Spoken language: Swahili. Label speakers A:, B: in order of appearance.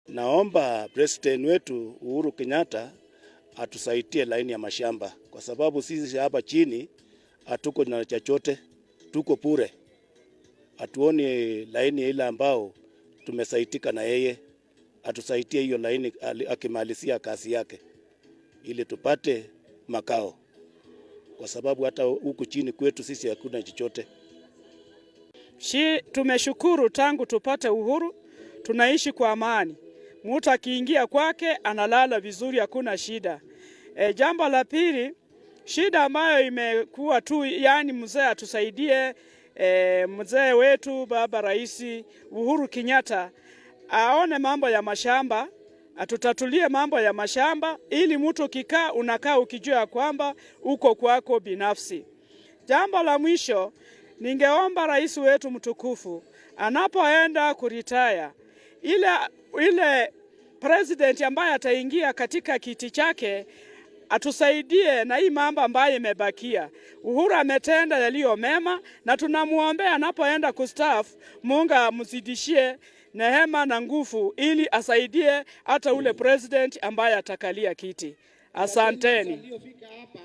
A: Naomba president wetu Uhuru Kenyatta atusaidie laini ya mashamba, kwa sababu sisi hapa chini hatuko na chochote, tuko bure, hatuoni laini ile ambao tumesaitika na yeye. Atusaidie hiyo laini akimalizia kazi yake, ili tupate makao, kwa sababu hata huku chini kwetu sisi hakuna chochote.
B: Tumeshukuru tangu tupate uhuru, tunaishi kwa amani. Mtu akiingia kwake analala vizuri, hakuna shida. Jambo la pili, shida ambayo imekuwa tu, yani mzee atusaidie, mzee wetu baba Rais Uhuru Kenyatta aone mambo ya mashamba, atutatulie mambo ya mashamba, ili mtu ukikaa unakaa ukijua kwamba uko kwako binafsi. Jambo la mwisho, ningeomba rais wetu mtukufu anapoenda kuretire, ile president ambaye ataingia katika kiti chake atusaidie na hii mambo ambayo imebakia. Uhuru ametenda yaliyo mema na tunamuombea anapoenda kustaafu, Mungu amzidishie neema na nguvu ili asaidie hata ule president ambaye atakalia kiti. Asanteni.
C: Waliofika hapa.